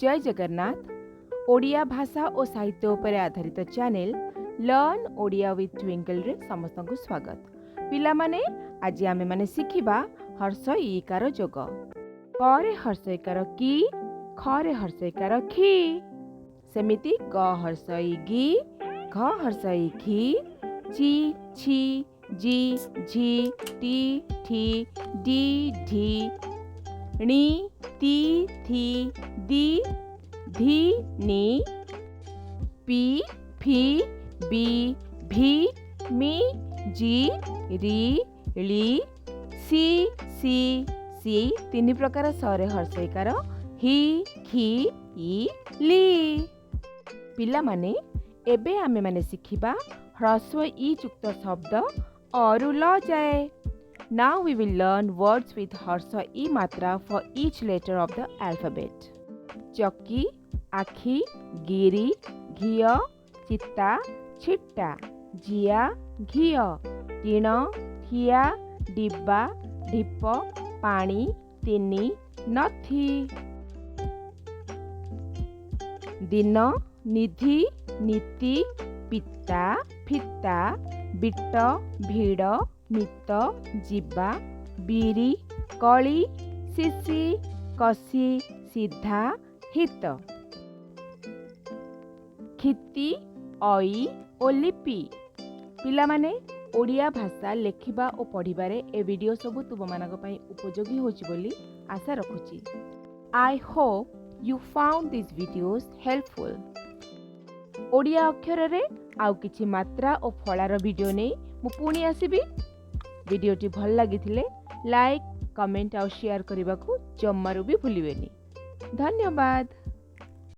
ଜୟ ଜଗନ୍ନାଥ। ଓଡ଼ିଆ ଭାଷା ଓ ସାହିତ୍ୟ ଉପରେ ଆଧାରିତ ଚ୍ୟାନେଲ୍ ଲର୍ନ ଓଡ଼ିଆ ୱିଥ୍ ଟ୍ୱିଙ୍କଲରେ ସମସ୍ତଙ୍କୁ ସ୍ୱାଗତ। ପିଲାମାନେ, ଆଜି ଆମେମାନେ ଶିଖିବା ହ୍ରସ୍ୱ ଇକାର ଯୋଗ। କରେ ହ୍ରସ୍ୱ ଇକାର କି, ଖରେ ହ୍ରସ୍ୱ ଇକାର ଖି। ସେମିତି ଗ ହ୍ରସ୍ୱ ଇ ଗି, ଘ ହ୍ରସ୍ୱ ଇ ଘି, ଚି, ଛି, ଜି, ଝି, ଟି, ଠି, ଡି, ଢି, ଣି, ତି, ଥି, ଦି, ଧି, ନି, ପି, ଫି, ବି, ଭି, ମି, ଜି, ରି, ଳି, ସି, ସି, ସି ତିନି ପ୍ରକାର ସରେ ହ୍ରସ୍ୱଇକାର ହି, ଖି, ଇ, ଲି। ପିଲାମାନେ, ଏବେ ଆମେମାନେ ଶିଖିବା ହ୍ରସ୍ୱ ଇ ଯୁକ୍ତ ଶବ୍ଦ ଅରୁ ଲ ଯାଏ। Now we will learn words with ହ୍ରସ୍ୱ ଇ ମାତ୍ରା for each letter of the alphabet. ଚକି, ଆଖି, ଗିରି, ଘିଅ, ଚିତା, ଛିଟା, ଜିଆ, ଘିଅ, ଟିଣ, ଠିଆ, ଡିବା, ଢିପ, ପାଣି, ତିନି, ନଥି। ଦିନ, ନିଧି, ନୀତି, ପିତା, ଫିତା, ବିଟ, ଭିଡ଼, ମିତ, ଯିବା, ବିରି, କଳି, ଶିଶି, କଷି, ସିଧା, ହିତ। କ୍ଷିତି, ଅଇ ଓ ଲିପି। ପିଲାମାନେ, ଓଡ଼ିଆ ଭାଷା ଲେଖିବା ଓ ପଢ଼ିବାରେ ଏ ଭିଡ଼ିଓ ସବୁ ତୁମମାନଙ୍କ ପାଇଁ ଉପଯୋଗୀ ହେଉଛି ବୋଲି ଆଶା ରଖୁଛି। I hope you found these videos helpful. Odia ଅକ୍ଷରରେ ଆଉ କିଛି ମାତ୍ରା ଓ ଫଳାର ଭିଡ଼ିଓ ନେଇ ମୁଁ ପୁଣି ଆସିବି। ଭିଡ଼ିଓଟି ଭଲ ଲାଗିଥିଲେ ଲାଇକ୍, କମେଣ୍ଟ ଆଉ ସେୟାର କରିବାକୁ ଜମାରୁ ବି ଭୁଲିବେନି। ଧନ୍ୟବାଦ।